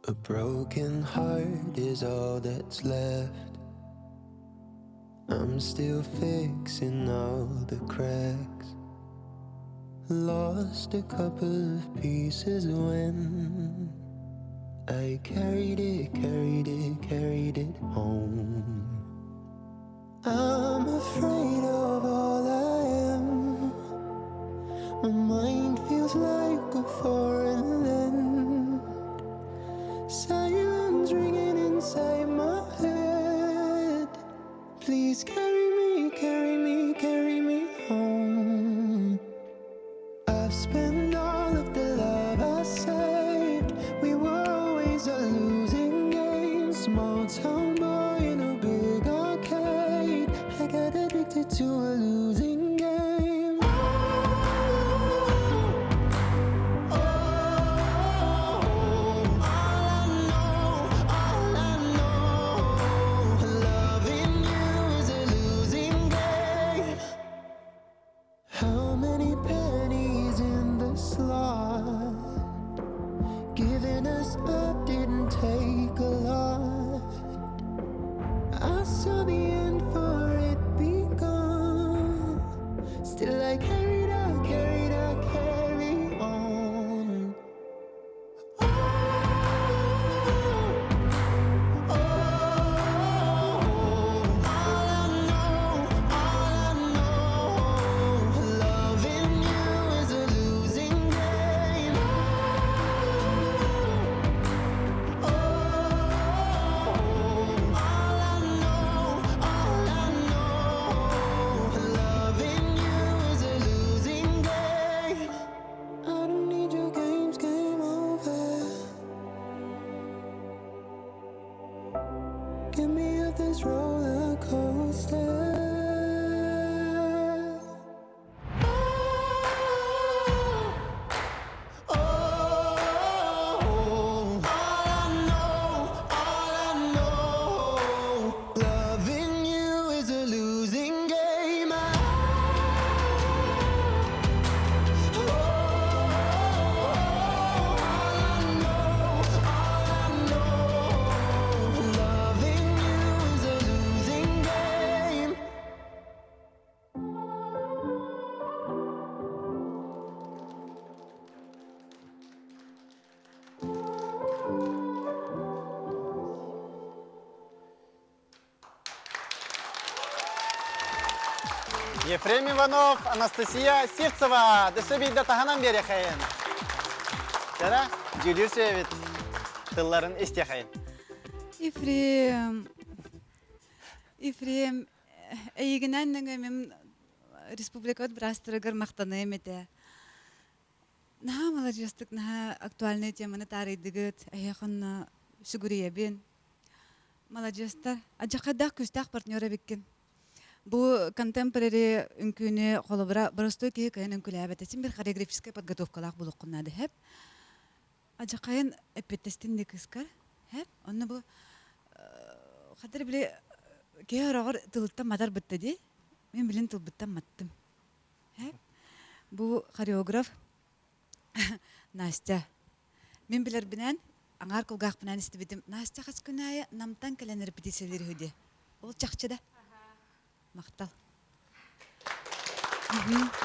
A broken heart is all that's left. I'm still fixing all the cracks. Lost a couple of pieces when I carried it, carried it, carried it home. I'm afraid of all I am. My mind feels like a foreign land. Silence ringing inside my head. Please carry me, carry me, carry me home. I've spent all of the love I saved. We were always a losing game. Small town boy in a big arcade. I got addicted to a losing game. Oh, oh, all I know, all I know, loving you is a losing game. How many pennies in the slot? Giving us up didn't take a lot. I saw the end for it begun. Still I carried on, carried on, carry on. Oh, oh, all I know, all I know, loving you is a losing game. Oh, all I know, all I know, loving you is a losing game. I don't need your games, game over. Get me off this roller coaster. Oh, all I know, all I know, loving you is a losing game. Oh, all I know, all I know, loving you is a losing game. Ефрем Иванов, Анастасия Сивцева, дөссө биирдэ таһынан биэриэхэйин. Кэрэ, дьүүлүүр сүбэбит тылларын истиэхэйин. Ефрем, Ефрем, эйигинэн нөҥөмүм республикабыт быраастарыгар махтаныам этэ. Наһаа маладьыастык, наһаа актуальнай теманы таарыйдыгыт, эһиэхэ онно сүгүрүйэбин. Маладьыастар, адьахайдаах күүстээх партнер эбиккин. Бу контемпорари үҥкүүнү холобура боростуой киһи кыайан үҥкүүлээбэтэ. Син бир хореографическай подготовкалаах буолуоххун наада хэп. Адьахайын эппиэттэстин дии кыыскар. Хэп. Онно бу хатыр били киһи ороҕор тылыттан матар бытта дии. Мин билин тылбыттан маттым. Бу хореограф Настя. Мин билэрбинэн, аҥаар кулгаахпынан истибитим. Настя хас күн аайы Намтан кэлэн репетициялыыр үһү дии. Ол чахчы да. Махтал.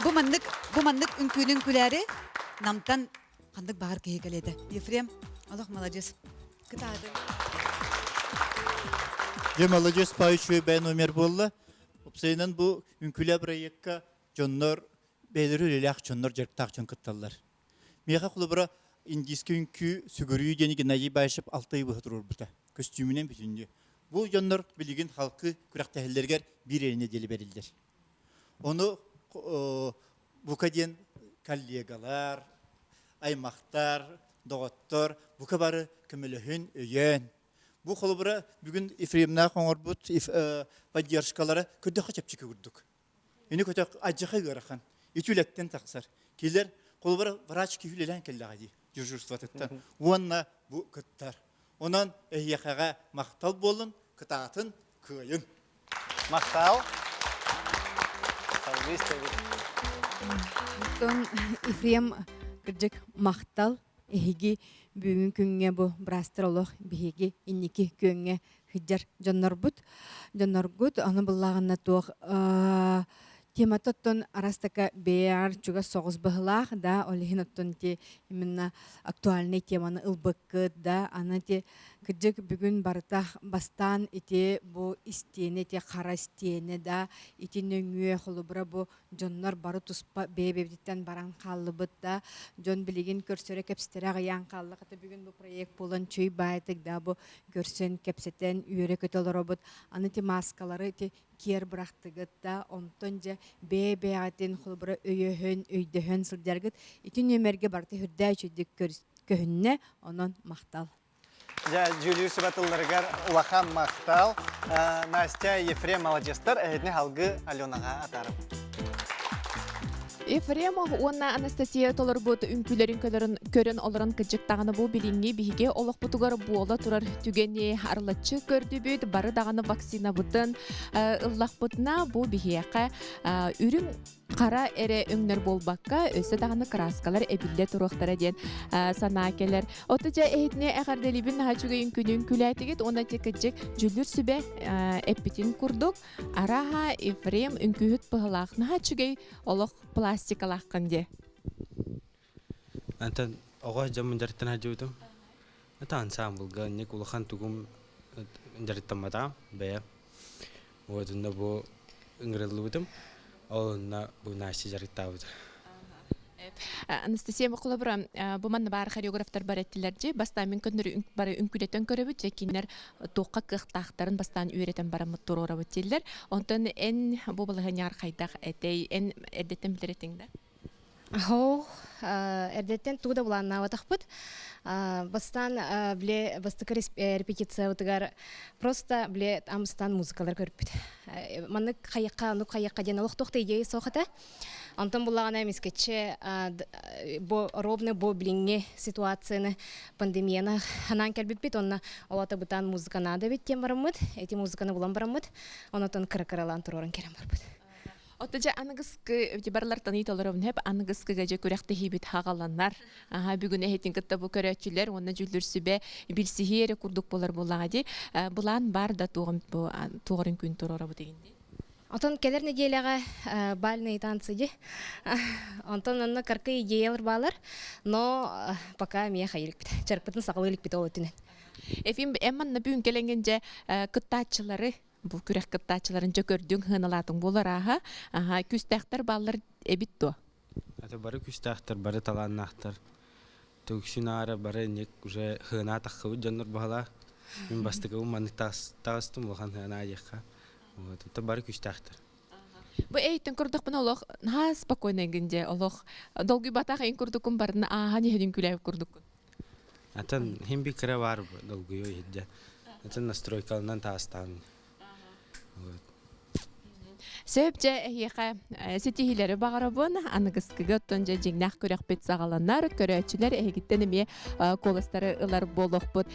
Бу маннык, бу маннык үҥкүүнү үҥкүүлээри Намтан ханнык баҕар киһи кэлиэтэ. Ефрем, олох маладьыас. Кытаатын. Дьэ, маладьыас паа үчүгэй бэйэ номер буолла. Уопсайынан бу үҥкүүлээ бырайыакка дьоннор бэйэлэрэ үлэлээх дьоннор дьарыктаах дьон кытталлар. Миэхэ холобура индийскэй үҥкүү сүгүрүйүү диэни Геннадий Баишев алта ый быһа туруорбута. Көстүүмүнэн бүтүннүү. Бу дьоннор билигин халкы күрэхтэһэллэригэр биир эрэ нэдиэлэ бэриллэр. Ону бука диэн коллегалар, аймахтар, доҕоттор бука бары көмөлөһүн, өйөөн, Бу холобура бүгүн Ефремнаах оҥорбут поддержкалара көрдөххө чэпчэки курдук. Ини көтөх адьаха ыарахан. Ити үлэттэн тахсар. Килер холобура врач киһи үлэлээн кэллэҕэ дии дежурствотыттан. Уонна бу кыттар. Онон эһиэхэҕэ махтал буоллун, кытаатын, кыайын. Махтал. Салгыы истэбит. Оттон Ефрем кырдьык махтал эһиги. Бүгүн күҥҥэ бу быраастар олох биһиги инники күөҥҥэ сылдьар дьоннорбут. Дьонноргут аны быллаҕына туох темата оттон арастака бэйэҕэр чугас соҕус быһылаах да ол иһин оттон ти именно актуальный теманы ылбыккыт да аны ти кырдьык бүгүн барыта бастаан ити бу истиэнэ ити хара истиэнэ да ити нөҥүө холобура бу дьоннор бары туспа бэйэ-бэйэбититтэн баран хааллыбыт да дьон билигин көрсөрө кэпсэтэрэ аҕыйаан хаалла хата бүгүн бу проект буолан чүй баайтык да бу көрсөн кэпсэтэн үөрэ-көтө олоробут аны ити мааскалары ити киэр бырахтыгыт да онтон дьэ бэйэ-бэйэҕитин холобура өйөһөн өйдөһөн сылдьаргыт ити нүөмэргэ барыта үрдээ үчүгдүк көһүннэ онон махтал. Дьэ, дьүүллүүр сүбэ тылларыгар улахан махтал. Настя, Ефрем маладьыастар, эһитини халгы Аленаҕа атаарым. Ефремов уонна Анастасия толорбут үҥкүүлэрин көрөн, көрөн олорон кыдьык даҕаны бу билиҥҥи биһиги олохпутугар буола турар түгэни арылаччы көрдүбүт. Бары даҕаны вакцинабытын ыллахпытына бу биһиэхэ үрүҥ хара эрэ өҥнөр буолбакка, өссө даҕаны кырааскалар эбиллэ туруохтара диэн санаа кэлэр. Оту дьэ эһитини эҕэрдэлиибин наһаа үчүгэй үҥкүүнү үҥкүүлээтигит уонна кыдьык дьүллүр сүбэ эппитин курдук арааһа Ефрем үҥкүүһүт быһылаах наһаа үчүгэй олох пластикалааххын диэ. Антон оҕо дьоммун дьарыктан сылдьыбытым. Это ансамблга ник улахан тугум дьарыктамматаҕым бэйэм. Вот онно бу ыҥырыллыбытым. Ол онно бу Настя дьарыктаабыта. Анастасия Миколаевна, бу манна баар хореографтар бар эттилэр дьи. Бастаан мин көннөрү бары үҥкүүлэтэн көрөбүт, дьэ кинилэр туохха кыахтаахтарын бастаан үөрэтэн бараммыт туруорабыт дииллэр. Онтон эн бу балаһыанньаҕар хайдах этэй? Эн эрдэттэн билэр этиҥ да? Оо, эрдэттэн тугу да былааннаабатахпыт. Бастаан бile бастакы репетициябытыгар просто бile амстан музыкалар көрбүт. Маннык хайыкка, оннук хайыкка диэн олох туох да идея суох этэ. Онтон буллаҕына эмискэччи бу ровно бу билиҥҥи ситуацияны пандемияны ханаан кэлбиппит онно олото бытаан музыка наада эбит диэн бараммыт эти музыканы булан бараммыт онотон кыра-кыралаан туруоран кэлэн барбыт. Отто дьэ аныгыскы барлартан ыйыталарым хеп аныгыскыга дьэ күрэхтэһиибит хаҕаланар. Аха бүгүн эһитин кытта бу көрөөччүлэр уонна дьүүллүүр сүбэ билсиһии эрэ курдук буолар буоллаҕа дии. Былаан бар да туоҕум бу туоҕарын күн туруорабыт дигин дии. Отон кэлэр нэдиэлэҕэ бальные танцы дии. Онтон онно каркы идеялар баалар, но пока мия хайылыкпит. Чарпытын саҕалыы иликпит ол өттүнэн. Эфим эн манна бүгүн кэлэҥҥин дьэ кыттааччылары бу күрэх кыттааччыларын дьэ көрдүҥ сыаналаатыҥ буолар ааһа аха күстээхтэр бааллар эбит дуо Это бары күстээхтэр, бары талааннаахтар. Түгүсүн аара бары инник уже хыанаа таххыбыт дьоннор баһалаа. Мин бастакыбын маннык таҕыстым улахан хыанаа диэххэ. Вот, это бары күстээхтэр. Бу эйтэн көрдөхпүнэ олох наһаа спокойно гин дьэ олох долгуйбатах эн курдуккун барытын ааһан иһэрин күлээбит курдуккун. Атын хин би кыра бар долгуйу иһирдьэ. Атын настройкалынан таастаан. Вот. Сөп дьэ эһиэхэ ситиһиилэри баҕарабын. Аныгыскыга оттон дьэ дьиҥнээх күрэхпит саҕаланар. Көрөөччүлэр эһигиттэн эмиэ куоластары ылар буолуохпут.